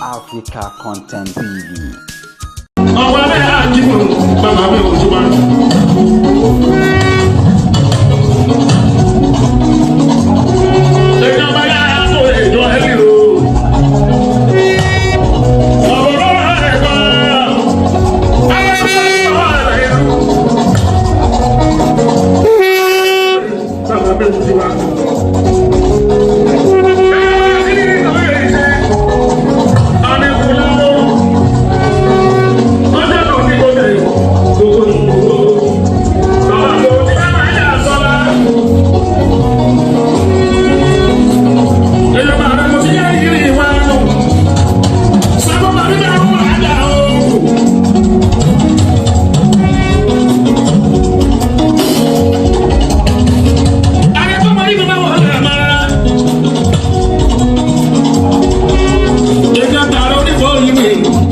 Africa Content TV. Ọwọ́ abẹ́ àjìmọ̀ bàbá mi ò ṣùgbọ́n. Ìjọba yára tó ìjọ ẹ̀mí o. Ọ̀rọ̀ ẹ̀kọ́. Bàbá mi ò ṣùgbọ́n.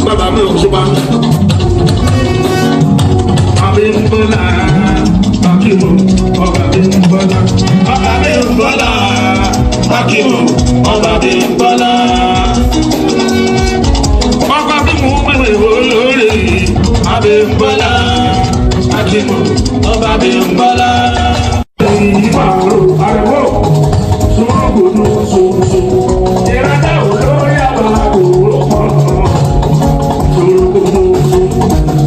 Bàbá mi ò ṣùgbọ́n. Abímbọ́lá, Akíbo, ọba Bímbọ́lá. Ọba Bímbọ́lá, Akíbo, ọba Bímbọ́lá. Ọba bí mo wíwì olórí, Abímbọ́lá, Akíbo, ọba Bímbọ́lá. Ìgbàlù àrẹ̀wò, sùúrùgùdù sùúrùsù, ìrẹ́lẹ̀ olórí àbàkù ló pọ̀. Sùúrùgùdù sùúrù,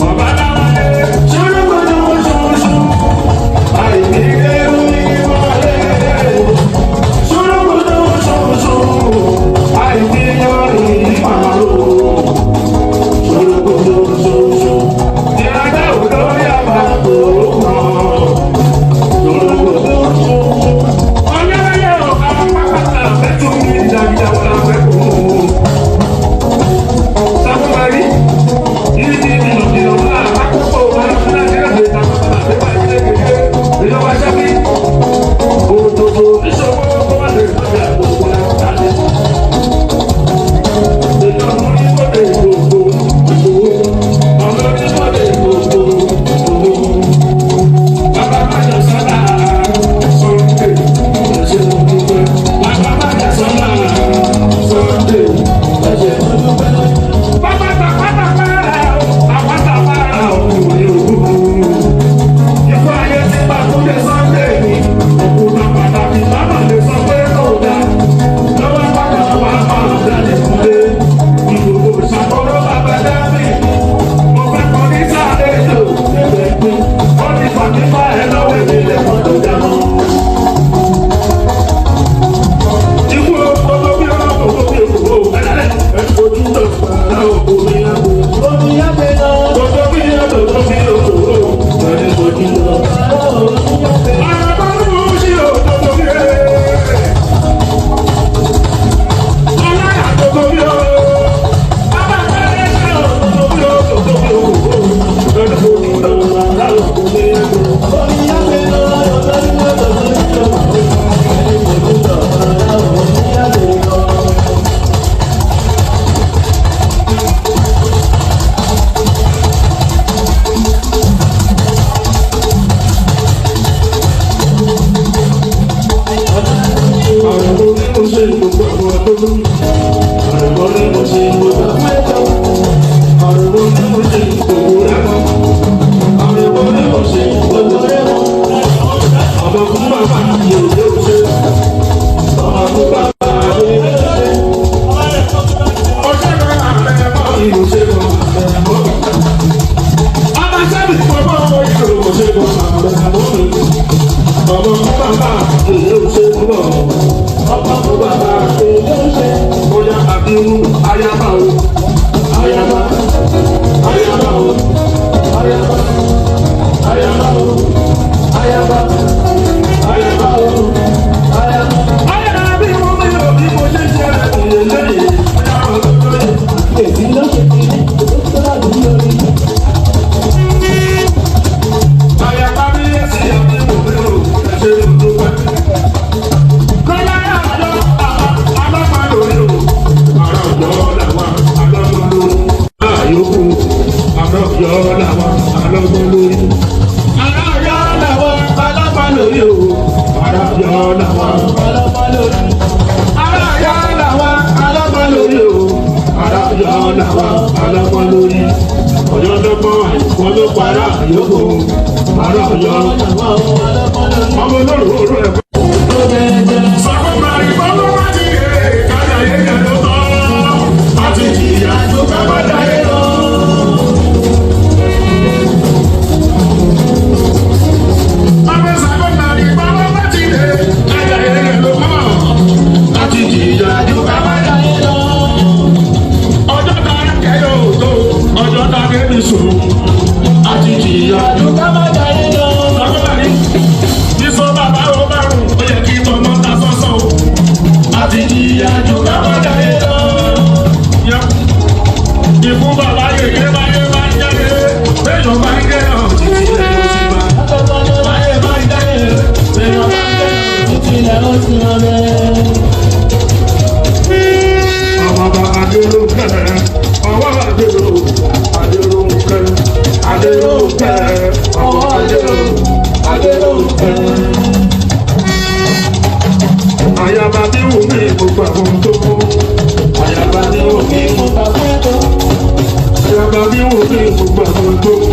ọba láwálé, sùúrùgùdù sùúrùsù, àìnílé wíwọlé. Sùúrùgùdù sùúrùsù, àìníyọrí ìpàrọ̀. Sùúrùgùdù sùúrùsù, ìrẹ́lẹ̀ olórí àbàkù ló pọ̀. Ayaba o. Ọlọ́gbọ́n làwa ọlọ́gbọ́n lórí. Ọ̀yọ́ lọ́gbọ́n àìkọ́ ló para àyókò. Ará Ọ̀yọ́. Ọmọ olóró oró ẹ̀kọ́. Sàkóbárì bọ́lú bá ti rè kájà yẹ̀yẹ̀ ló tọ́. A ti jìyà tó ká má dáyé lọ. Ọmọ sàkóbárì bọ́lú bá ti rè kájà yẹ̀yẹ̀ ló tọ́. A ti jìyà tó ká má dáyé lọ. Ọjọ́ ta kẹ́yọ̀ tó, ọjọ́ ta kẹ́mi sùn. A ti jìyà tó ká má dáyé lọ. Sàkóbárì sísọ bàbá ó bá rùn ó yẹ kí tọmọ ta sọ́sọ́ o. Àti jìyà jù ká má jáde lọ. Ikú bàbá yèyé báyé bá ń jáde. Béèyàn bá ń gẹ̀ràn títí lẹ̀ ó ti bá. Báyé bá ń jáde. Béèyàn bá ń gẹ̀ràn títí lẹ̀ ó ti bá bẹ́ẹ̀. Ọmọọba Adélókè, ọwọ́ Adéló, Adélókè, Adélókè, ọwọ́ Adéló, Adélókè. Àyàbá bí wù mí gbogbo àwọn tó kú. Àyàbá bí wù mí gbogbo àwọn tó kú. Àyàbá bí wù mí gbogbo àwọn tó kú.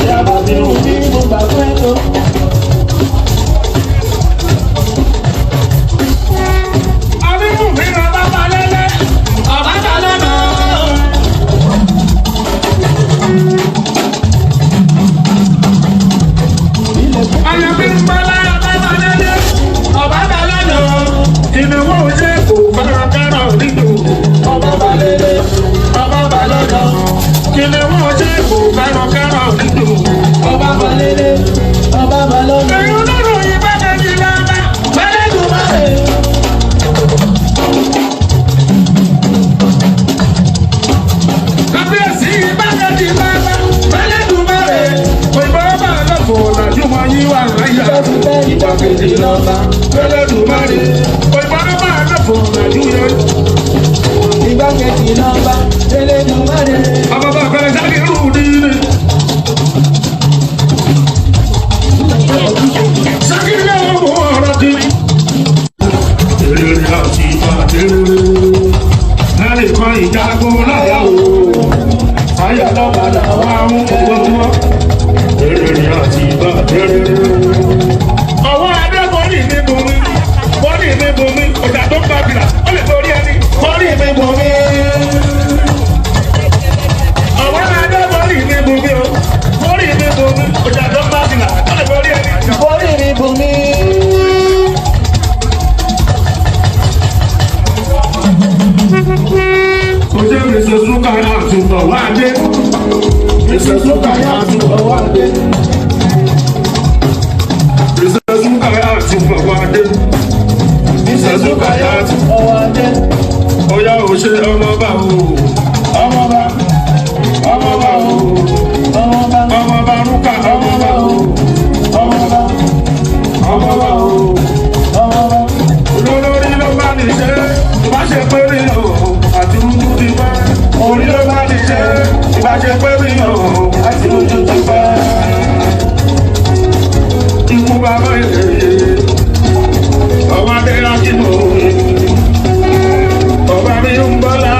Àyàbá bí wù mí gbogbo àwọn tó kú. Adéwùmí ra bàbá lẹ́lẹ́, ọ̀bá balẹ̀ mọ́. Àyàbí ń bọ́ lára bàbá lẹ́lẹ́, ọ̀bá balẹ̀ lọ. Ìnáwó ṣe kò kárakára nínú. Ọba balẹ̀ lé, ọba balẹ̀ lọ. Ìnáwó ṣe kò kárakára nínú. Ọba balẹ̀ lé, ọba balẹ̀ lọ. Èyí olóró yìí bá kẹ́jì lọ́ba, bẹ́lẹ̀ tó bá rè. Kábíyèsí bá kẹ́jì lọ́ba, bẹ́lẹ̀ tó bá rè. Òyìnbó bá lọ́fọ̀ọ́ làjú mọ́ yín wà láyà. Ìgbàkejì lọ́ba, bẹ́lẹ̀ tó bá rè. Òyìnbó bá lọ́fọ̀ọ́ làjú yẹn. Igbákejì lọ́ba, Elédùmarè. Àbàbà bẹ̀rẹ̀ sáré rú ní. Sákìlẹ̀ ọmọ ọ̀rọ̀ kí. Èrè àti ìbàdí. Láti kan ìjagun láyà o. Ayọ̀ lọ́ba làwọn àwọn òwò. Èrè àti ìbàdí. Ọwọ́ adé bọ́lì mi bùn mi. Bọ́lì mi bùn mi. Ọjà tó ń bàbìlà, ó lè borí ẹni. Bọ́lì mi bùn mi. Àwọn adé bọ́lì mi bùn mi o. Bọ́lì mi bùn mi. Ọjà tó ń bàbìlà, ó lè borí ẹni. Orí mi bùn mi. Oje Mrs. Rukaya àtúbọ̀ wá dé. Mrs. Rukaya àtúbọ̀ wá dé. Mrs. Rukaya àtúbọ̀ wá dé. Mrs. Rukaya àtúbọ̀ Ọwọ́ adé. Oya ò ṣe ọmọba o. Ọmọba. Ọmọba o. Ọmọba. Ọmọba Ruka ọmọba o. Ọmọba. Ọmọba o. Ọmọba. Olórí ló bá ní ṣe, ìbá ṣe pé mi ò, àti ojú ti pẹ́. Orí ló bá ní ṣe, ìbá ṣe pé mi ò, àti ojú ti pẹ́. Ikú bàbá èyí, ọba adéra kí mo rí. Ọba mi ń bọ́lá,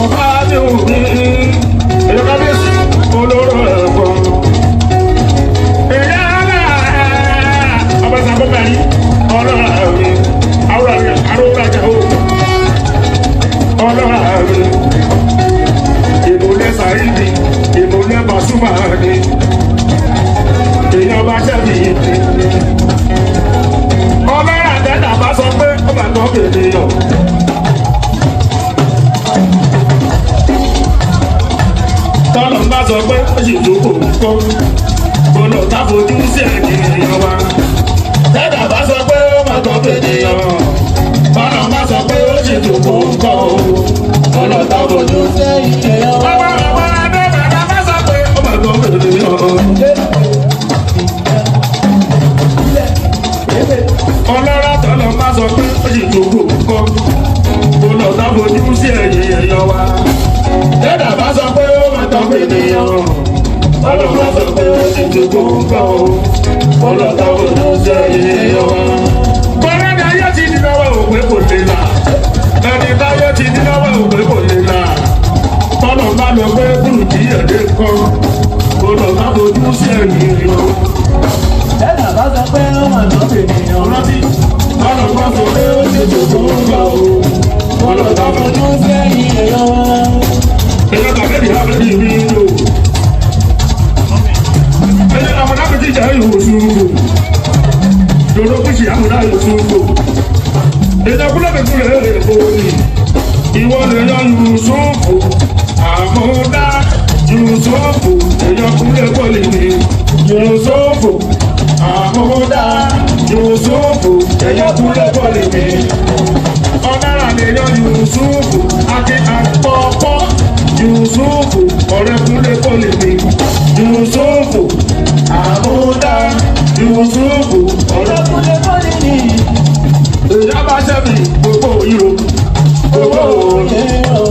ọba mi ò rí. Èyí kábíyèsí, olóró ẹ̀kọ́. Èyí á ọba sàkóbá yìí ọlọ́ra mi àwòrán àròrajà o ọlọ́ra mi ìmúlẹ̀ sàrídì ìmúlẹ̀ bàṣúmà ni èèyàn bá ṣẹ́bi ìdí ọlọ́ra dẹ́dà bá sọ pé ó bá tọ́ bèbè yọ. tọ́lọ̀ ń bá sọ pé ó sì jókòó kó ọlọ́ta fojú sí ẹ̀jẹ̀ èèyàn wa dada bá sọ pé ó máa tọ́ ènìyàn bọ́lá bá sọ pé ó sì tún kó ń kọ́ o ọlọ́ta fojú. Ṣé ìṣẹ̀yọ́ wa? ọmọ ọmọ adé bàbá bá sọ pé ó máa tọ́ ènìyàn. ọlọ́rọ̀ tọ́lọ́ bá sọ pé ó sì tún kó ń kọ́ ọlọ́ta fojú sí ẹ̀yìn ẹ̀yọ́ wa. dada bá sọ pé ó máa tọ́ ènìyàn bọ́lá bá sọ pé ó sì tún kó ń kọ́ o ọlọ́ta fojú sí ẹ̀yìn ẹ̀yọ́ wa. Kọ́lá ni ayé ti di lọ́wọ́ òpè kò lè là. Ẹni táyé ti di lọ́wọ́ òpè. kúlẹ̀ èkó ni. Ìwọ lè yan Yusufu, Àmúdá, Yusufu, èèyàn kúlẹ̀ pọ̀lì ni. Yusufu, Àmúdá, Yusufu, èèyàn kúlẹ̀ pọ̀lì ni. Ọ̀daràn lè yan Yusufu, àti àpọ̀pọ̀. Yusufu, ọ̀rẹ́ kúlẹ̀ pọ̀lì ni. Yusufu, Àmúdá, Yusufu, ọ̀rẹ́ Ìyọkúnlé bọ́lí ni. ìjọba sẹ́mi gbogbo ìró gbogbo Ìró.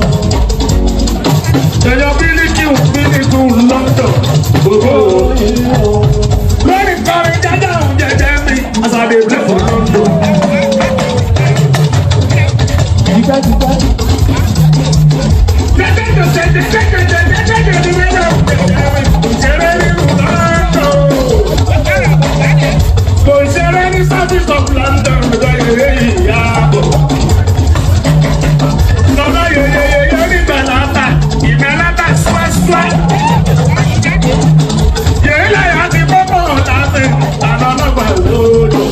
èèyàn bílíkì bílíkì London gbogbo Ìró. lórí kọrin jájá òun jẹjẹ mi asàdé lẹ́fọ̀ London. Tipẹ́tipẹ́. Kò ṣeré ní South of London lọ́jọ́ eré ìyàbọ̀. Lọ́lọ́ yeyeyeye ní Bẹ̀láta, ìbẹ̀láta ṣúẹ́ṣúẹ́. Yèyí láyà ti kọ́kọ́ ọ̀tá mi, àná ọlọ́gbà lóòjọ́.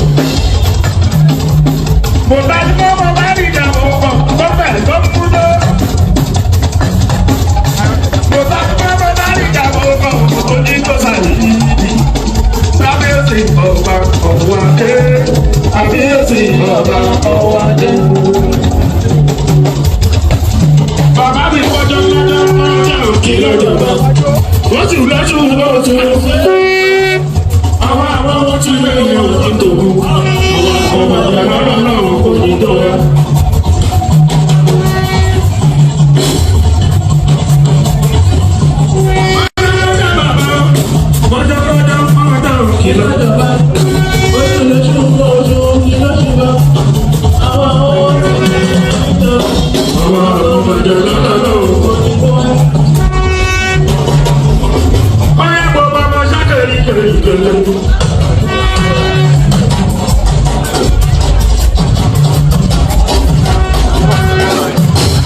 Mo bá ti kọ́ mo bá rí ìdààmú ọkọ̀ tó bẹ̀rẹ̀ tó kú lọ. Mo bá ti kọ́ mo bá rí ìdààmú ọkọ̀ tó ní tó sàlẹ̀ yìí. Kábíyèsí ọba ọ̀wá dé. Kábíyèsí ọba ọ̀wá dé. Bàbá mi kọjọ́ lọ́jọ́ lọ́jọ́ òkè lọ́jọ́ bá. Wọ́n sì lọ́sùn lọ́sùn. Àwọn àwọn ohun tí lè yẹ òkè tòun. Àwọn ọmọ ìyá lọ́dọ̀ náà kò ní tó wa. Kọjọ́ lọ́jọ́ lọ́jọ́ òkè lọ́jọ́ bá.